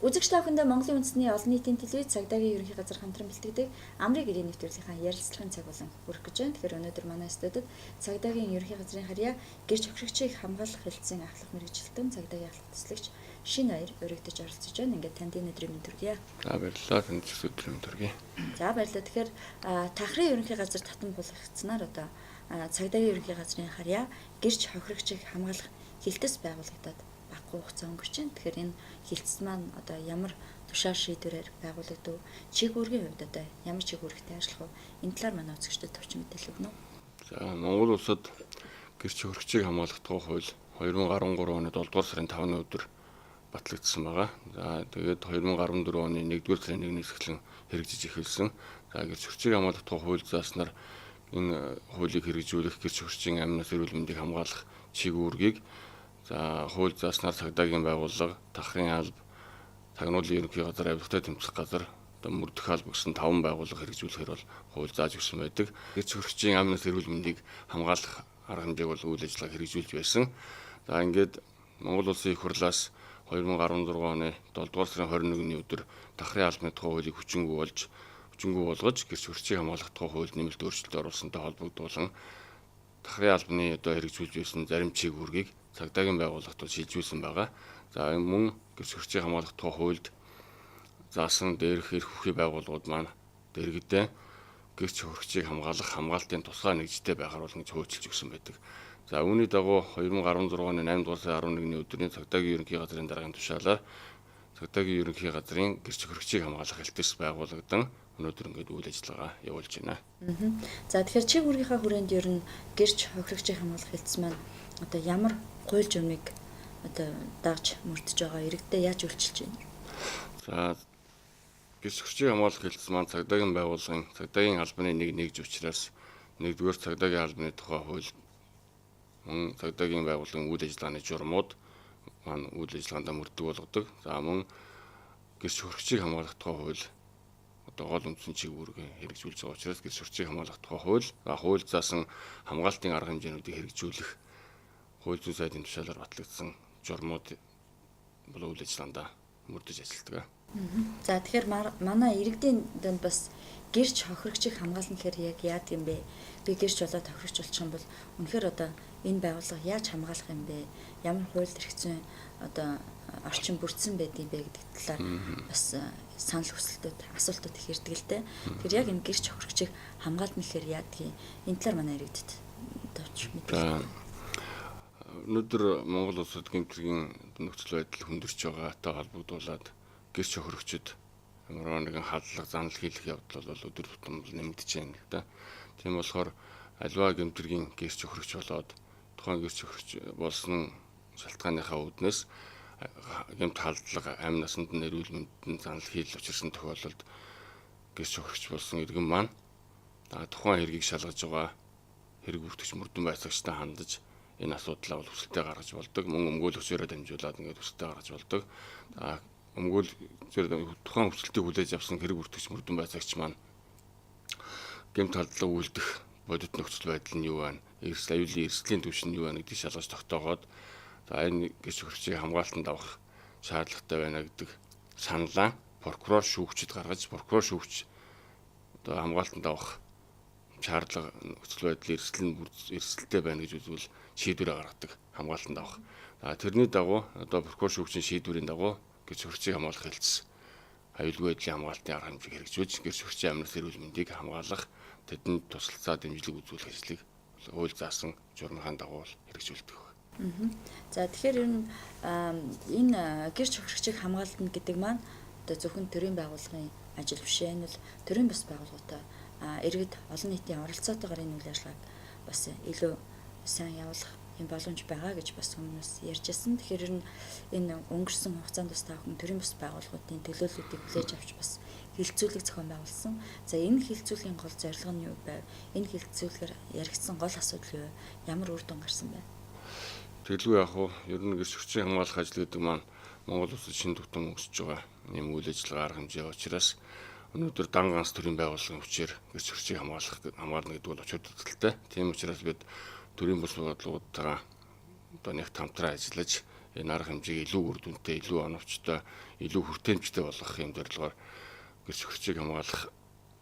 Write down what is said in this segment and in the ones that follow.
Үзэгч та бүхэндээ Монголын үндэсний олон нийтийн телевиз цагдаагийн ерөнхий газар хамтран бэлтгэдэг Амрын гэрээ нэвтрүүлгийнхаа ярилцлагын цаг болон хүрэх гэж байна. Тэгэхээр өнөөдөр манай студид цагдаагийн ерөнхий газрын харьяа гэрч хохирогчийг хамгаалах хэлтсийн ахлах мэргэжилтэн цагдаагийн ахлах төслөгч Шинэ Баяр өргөдөж оролцож байна. Ингээд танд энэ өдрийн мэнд хүргье. За, баярлалаа. Танд ч гэсэн өдрийн мэнд хүргье. За, баярлалаа. Тэгэхээр тахрын ерөнхий газар татан булгагдсанаар одоо цагдаагийн ерөнхий газрын харьяа гэрч хохирогчийг хамгаалах хэлтэс байгуулагдаад багагүй хугацаа өнгөрч байна. Тэгэхээр энэ хэлтэс маань одоо ямар тушаал шийдвэрээр байгуулагдав? Чиг үүргийн хувьд одоо ямар чиг үүрэгтэй ажиллах вэ? Энэ талаар манай үзэгчдэд товчхон мэдээлэл өгнө үү? За, Монгол улсад гэрч хохирогчийг хамгаалах тухай хууль 2013 оны 7 дугаар сарын 5-ны өдөр батлагдсан байгаа. За, тэгээд 2014 оны 1-р сарын 1-ээс эхлэн хэрэгжиж эхэлсэн. За, гэрч хохирогчийг хамгаалах тухай хууль зааснаар энэ хуулийг хэрэгжүүлэх, гэрч хохирогчийн амь нас эрүүл мэндийг хамгаалах чиг үүргийг, за, хууль зааснаар цагдаагийн байгууллага, тахрын алба, тагнуулын ерөнхий газар, авилгатай тэмцэх газар, одоо мөрдөх алба гэсэн 5 байгууллага хэрэгжүүлэхээр бол хууль зааж өгсөн байдаг. Гэрч хохирогчийн амь нас эрүүл мэндийг хамгаалах арга хэмжээг бол үйл ажиллагааг хэрэгжүүлж байсан. За, ингээд Монгол Улсын их хурлаас 2016 оны 7 дугаар сарын 21-ний өдөр тахрын албаны тухай хуулийг хүчингүй болгож гэрч хохирогчийг хамгаалах тухай хуульд нэмэлт өөрчлөлт оруулсантай холбогдуулан тахрын албаны одоо хэрэгжүүлж байсан зарим чиг үүргийг цагдаагийн байгууллагт бол шилжүүлсэн байгаа. За, мөн гэрч хохирогчийг хамгаалах тухай хуульд заасан дээрх эрх хүчний байгууллагууд маань дэргэдээ гэрч хохирогчийг хамгаалах хамгаалтын тусгай нэгжтэй байхаар болно гэж хуульчилж өгсөн байдаг. За, үүний дагуу 2016 оны 8 дугаар сарын 11-ний өдрийн цагдаагийн ерөнхий газрын даргын тушаалаар цагдаагийн ерөнхий газрын гэрч хохирогчийг хамгаалах хэлтэс байгуулагдан өнөөдөр ингээд үйл ажиллагаа явуулж байна. За, тэгэхээр чиг үүргийнхаа хүрээнд ер нь гэрч хохирогчийг хамгаалах хэлтэс маань одоо ямар хууль журмыг одоо дагж мөрдөж байгаа, иргэдэд яаж үйлчилж байна? За, гэрч хохирогчийг хамгаалах хэлтэс маань цагдаагийн байгууллагын цагдаагийн албаны нэг нэгж учраас нэгдүгээр цагдаагийн албаны тухай хууль, мөн цагдаагийн байгууллагын үйл ажиллагааны журмууд маань үйл ажиллагаандаа мөрдөг болгодог. За, мөн гэрч хохирогчийг хамгаалах тухай хууль одоо гол үндсэн чиг үүргээ хэрэгжүүлж байгаа учраас гэрч хохирогчийг хамгаалах тухай хууль, хууль заасан хамгаалтын арга хэмжээнүүдийг хэрэгжүүлэх хууль зүйн сайдын тушаалаар батлагдсан журмууд бол үйл ажиллагаандаа мөрдөж ажилладаг. За, тэгэхээр манай иргэдийн донд бас гэрч хохирогчийг хамгаална гэхээр яг яадаг юм бэ? Би гэрч болоод хохирогч болчих юм бол үнэхээр одоо энэ байгууллага яаж хамгаалах юм бэ? Ямар хууль эрх зүйн одоо орчин бүрдсэн байд юм бэ гэдэг талаар бас санал хүсэлтүүд, асуултууд их ирдэг л дээ. Тэгэхээр яг энэ гэрч хохирогчийг хамгаална гэхээр яадаг юм? Энэ талаар манай иргэдэд товч мэдээлэл. Өнөөдөр Монгол улсад гэмт хэргийн нөхцөл байдал хүндэрч байгаатай холбогдуулаад гэрч хохирогчид ямар нэгэн халдлага, занал хийлэх явдал бол өдөр тутам нэмэгдэж байна л да. Тийм болохоор аливаа гэмт хэргийн гэрч хохирогч болоод тухайн гэрч хохирогч болсон шалтгааныхаа үүднээс гэмт халдлага, амь насанд нь, эрүүл мэндэд занал хийл учирсан тохиолдолд гэрч хохирогч болсон иргэн маань тухайн хэргийг шалгаж байгаа хэрэг бүртгэгч мөрдөн байцаагчтай хандаж энэ асуудлаа бол хүсэлтээ гаргаж болдог. Мөн өмгөөлөгчөөрөө дамжуулаад ингээд хүсэлтээ гаргаж болдог. За, өмгөөлөгчөөр тухайн хүсэлтийг хүлээж авсан хэрэг бүртгэгч мөрдөн байцаагч маань гэмт халдлага үйлдэх бодит нөхцөл байдал нь юу байна? Эрсдэл, аюулын эрсдлийн түвшин нь юу байна гэдгийг шалгаж тогтоогоод, за, энэ гэрч хохирогчийг хамгаалтанд авах шаардлагатай байна гэдэг саналаа прокурор шүүгчид гаргаж, прокурор шүүгч одоо хамгаалтанд авах шаардлага, нөхцөл байдал, эрсдэл нь эрсдэлтэй байна гэж үзвэл шийдвэрээ гаргадаг, хамгаалтанд авах. За, тэрний дагуу одоо прокурор шүүгчийн шийдвэрийн дагуу гэрч хохирогчийг хамгаалах хэлтэс аюулгүй байдлын хамгаалтын арга хэмжээг хэрэгжүүлж гэрч хохирогчийн амь нас эрүүл мэндийг хамгаалах, тэдэнд туслалцаа дэмжлэг үзүүлэх ажлыг хууль заасан журмынхаа дагуу хэрэгжүүлдэг. За, тэгэхээр ер нь энэ гэрч хохирогчийг хамгаална гэдэг маань одоо зөвхөн төрийн байгууллагын ажил биш ээ. Энэ бол төрийн бус байгууллагатай, иргэд, олон нийтийн оролцоотойгоор энэ үйл ажиллагааг бас илүү сайн явуулах юм боломж байгаа гэж бас өмнөөс ярьж байсан. Тэгэхээр ер нь энэ өнгөрсөн хугацаанд бас та бүхэн төрийн бус байгууллагуудын төлөөллүүдийг хүлээж авч бас хэлэлцүүлэг зохион байгуулсан. За, энэ хэлэлцүүлгийн гол зорилго нь юу байв? Энэ хэлэлцүүлгээр яригдсан гол асуудал юу вэ? Ямар үр дүн гарсан бэ? Тэгэлгүй яах вэ? Ер нь гэрч хохирогчийг хамгаалах ажил гэдэг маань Монгол улсад шинэ тутам өсөж байгаа юм үйл ажиллагаа, арга хэмжээ учраас өнөөдөр дан ганц төрийн байгууллагын хүчээр гэрч хохирогчийг хамгаална гэдэг бол учир дутагдaltaй. Тийм учраас бид төрийн бус байгууллагуудтайгаа одоо нэг хамтран ажиллаж Энэ арга хэмжээг илүү үр дүнтэй, илүү оновчтой, илүү хүртээмжтэй болгох юм зорилгоор гэр хохирогчийг хамгаалах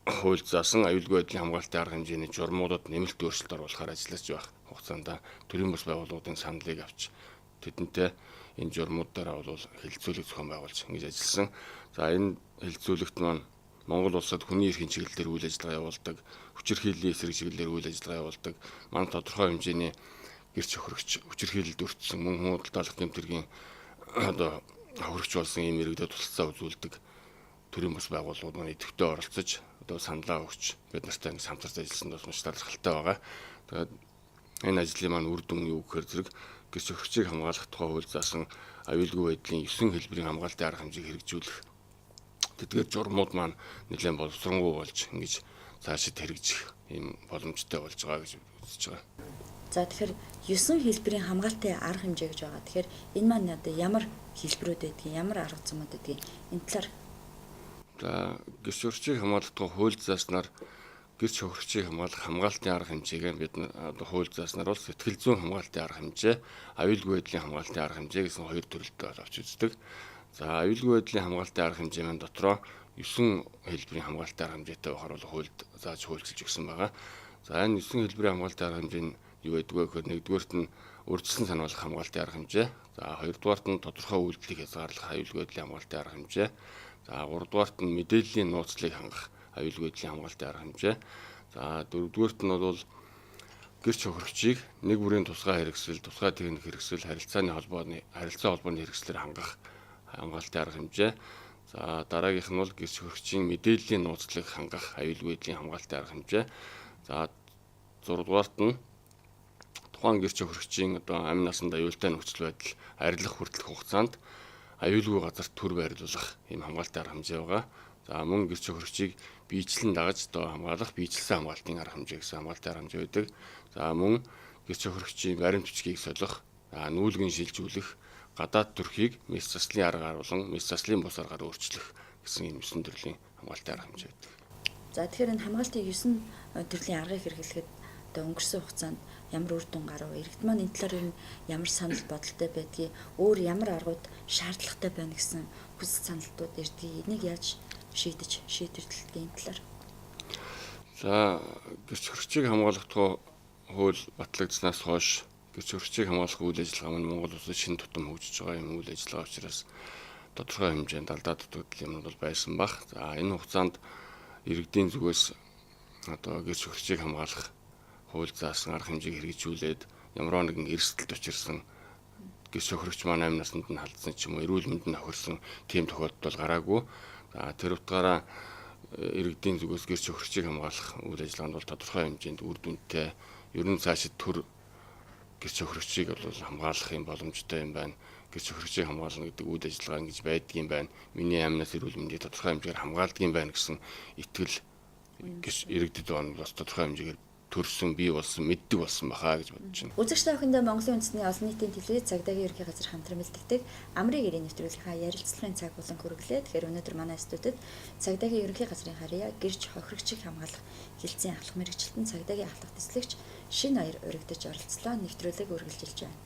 хууль заасан аюулгүй байдлын хамгаалтын арга хэмжээний журмуудад нэмэлт өөрчлөлт оруулахаар ажиллаж байх хугацаанд төрийн бус байгууллагуудын саналыг авч тэдэнтэй энэ журмууд дээр бол хэлэлцүүлэг зохион байгуулж ингэж ажилласан. За энэ хэлэлцүүлэгт маань Монгол улсад хүний эрхийн чиглэл дээр үйл ажиллагаа явуулдаг, хүчирхийллийн эсрэг чиглэлээр үйл ажиллагаа явуулдаг, манай тодорхой хэмжээний гэрч хохирогч, хүчирхийлэлд өртсөн, мөн хүн худалдаалах гэмт хэргийн одоо хохирогч болсон ийм иргэдэд тусалцаа үзүүлдэг төрийн бус байгууллагууд маань идэвхтэй оролцож одоо саналаа өгч бид нартай ингэ хамтарч ажилласан бас маш талархалтай байгаа. Тэгээд энэ ажлын маань үр дүн юу гэхээр зэрэг гэрч хохирогчийг хамгаалах тухай хууль заасан аюулгүй байдлын 9 хэлбэрийн хамгаалтын арга хэмжээг хэрэгжүүлэх тэдгээр журмууд маань нэлээд боловсронгуй болж ингэж цаашид хэрэгжих ийм боломжтой болж байгаа гэж үзэж байгаа. За тэгэхээр 9 хэлбэрийн хамгаалтын арга хэмжээ гэж байгаа. Тэгэхээр энэ маань одоо ямар хэлбэрүүд байдгийг, ямар арга зуумууд байдгийг энэ талаар. За гэрч хохирогчийг хамгаалах тухай хууль зааснаар гэрч хохирогчийг хамгаалах хамгаалтын арга хэмжээг бид одоо хууль зааснаар бол сэтгэл зүйн хамгаалтын арга хэмжээ, аюулгүй байдлын хамгаалтын арга хэмжээ гэсэн хоёр төрөлд авч үздэг. За аюулгүй байдлын хамгаалтын арга хэмжээ маань дотроо 9 хэлбэрийн хамгаалтын арга хэмжээтэй байхаар бол хуульд зааж хуульчилж өгсөн байгаа. За энэ 9 хэлбэрийн хамгаалтын арга хэмжээ нь юу байдаг вэ гэхээр нэгдүгээрт нь урьдчилан сануулах хамгаалтын арга хэмжээ. За хоёрдугаарт нь тодорхой үйлдэлийг хязгаарлах аюулгүй байдлын хамгаалтын арга хэмжээ. За гуравдугаарт нь мэдээллийн нууцлыг хангах аюулгүй байдлын хамгаалтын арга хэмжээ. За дөрөвдүгээрт нь бол гэрч хохирогчийг нэг бүрийн тусгай хэрэгсэл, тусгай техник хэрэгсэл, харилцааны холбооны харилцаа холбооны хэрэгслээр хангах хамгаалтын арга хэмжээ. За дараагийнх нь бол гэрч хохирогчийн мэдээллийн нууцлыг хангах аюулгүй байдлын хамгаалтын арга хэмжээ. За зургадугаарт нь тухайн гэрч хохирогчийн одоо амь насанд аюултай нөхцөл байдал арилах хүртэлх хугацаанд аюулгүй газарт төр байрлуулах ийм хамгаалтын арга хэмжээ байгаа. За мөн гэрч хохирогчийг биечлэн дагаж одоо хамгаалах биечлсэн хамгаалтын арга хэмжээ гэсэн хамгаалтын арга хэмжээ байдаг. За мөн гэрч хохирогчийн баримт бичгийг солих, нүүлгэн шилжүүлэх, гадаад төрхийг мэс заслын аргаар болон мэс заслын бус аргаар өөрчлөх гэсэн ийм 9 төрлийн хамгаалтын арга хэмжээ байдаг. За тэгэхээр энэ хамгаалтын 9 төрлийн аргыг хэрэглэхэд одоо өнгөрсөн хугацаанд ямар үр дүн гарав? Иргэд маань энэ талаар ер нь ямар санал бодолтой байдгийг, өөр ямар аргууд шаардлагатай байна гэсэн хүсэл саналтууд ирдгийг, энийг яаж шийдэж шийдвэрлэдэг энэ талаар. За гэрч хохирогчийг хамгаалах тухай хууль батлагдсанаас хойш гэрч хохирогчийг хамгаалах үйл ажиллагаа маань Монгол улсад шинэ тутам хөгжиж байгаа юм үйл ажиллагаа учраас тодорхой хэмжээнд алдаа дутагдал юм бол байсан бах. За энэ хугацаанд иргэдийн зүгээс одоо гэрч хохирогчийг хамгаалах хууль заасан арга хэмжээг хэрэгжүүлээд ямар нэгэн эрсдэлд учирсан гэрч хохирогч маань амь насанд нь халдсан ч юм уу эрүүл мэнд нь хохирсон тийм тохиолдол бол гараагүй. За тэр утгаараа иргэдийн зүгээс гэрч хохирогчийг хамгаалах үйл ажиллагаанд бол тодорхой хэмжээнд үр дүнтэй, ер нь цаашид төр гэрч хохирогчийг бол хамгаалах юм боломжтой юм байна. Гэрч хохирогчийг хамгаална гэдэг үйл ажиллагаа ингэж байдгийн байна. Миний амнаас эрүүл мэндийг тодорхой хэмжээгээр хамгаалдаг юм байна гэсэн итгэл гэрч иргэдэд байна бас тодорхой хэмжээгээр төрсөн, бий болсон, мэддэг болсон баха гэж бодож байна. Үзэгч та бүхэндээ Монголын үндэсний олон нийтийн телевиз цагдаагийн ерөнхий газар хамтран бэлтгэдэг Амрын гэрээ нэвтрүүлгийнхаа ярилцлагын цаг болон хүргэлээ. Тэгэхээр өнөөдөр манай студид цагдаагийн ерөнхий газрын харьяа гэрч хохирогчийг хамгаалах хэлтсийн ахлах мэргэжилтэн цагдаагийн ахлах тэслэгч Шинэ Аяр урагдаж оролцлоо. Нэвтрүүлэг үргэлжилж байна.